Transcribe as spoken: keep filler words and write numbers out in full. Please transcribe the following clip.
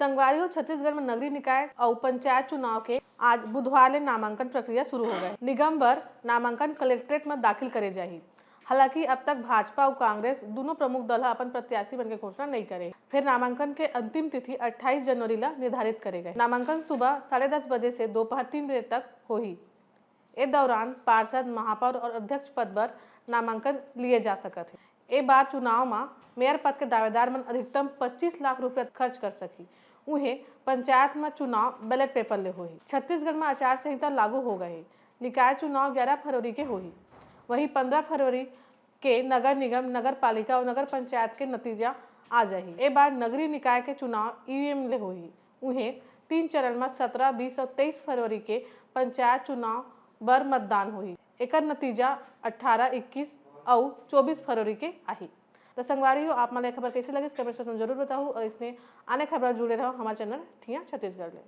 संगवारी हो, छत्तीसगढ़ में नगरीय निकाय अउ पंचायत चुनाव के आज बुधवार ले नामांकन प्रक्रिया शुरू हो गए। निगम बर नामांकन कलेक्ट्रेट में दाखिल करे जाही। हालांकि अब तक भाजपा अउ कांग्रेस दोनों प्रमुख दल ह अपन प्रत्याशी मन के घोषणा नइ करे। फिर नामांकन के अंतिम तिथि अट्ठाईस जनवरी ला निर्धारित करे गए। नामांकन सुबह साढ़े दस बजे से दोपहर तीन बजे तक होही। ए दौरान पार्षद, महापौर और अध्यक्ष पद बर नामांकन लिए जा सकत हे। ए बार चुनाव म मेयर पद के दावेदार मन अधिकतम पच्चीस लाख रुपया खर्च कर सकही। उहें, पंचायत म चुनाव बैलेट पेपर ले होही। छत्तीसगढ़ म आचार संहिता लागू हो गए हे। निकाय चुनाव ग्यारह फरवरी के होही। वहीं, पंद्रह फरवरी के नगर निगम, नगर पालिका और नगर पंचायत के नतीजा आ जाही। ए बार नगरीय निकाय के चुनाव ईवीएम ले होही। उहें, तीन चरण म सत्रह, बीस और तेईस फरवरी के पंचायत चुनाव बर मतदान होही। एकर नतीजा अट्ठारह, इक्कीस अउ चौबीस फरवरी के आही। त संगवारी हो, आप मन ला ये खबर कैसे लगिस, कमेंट सेक्शन में जरूर बताहू और इसने आने खबर जुड़े रहो हमारे चैनल ठिया छत्तीसगढ़ ले।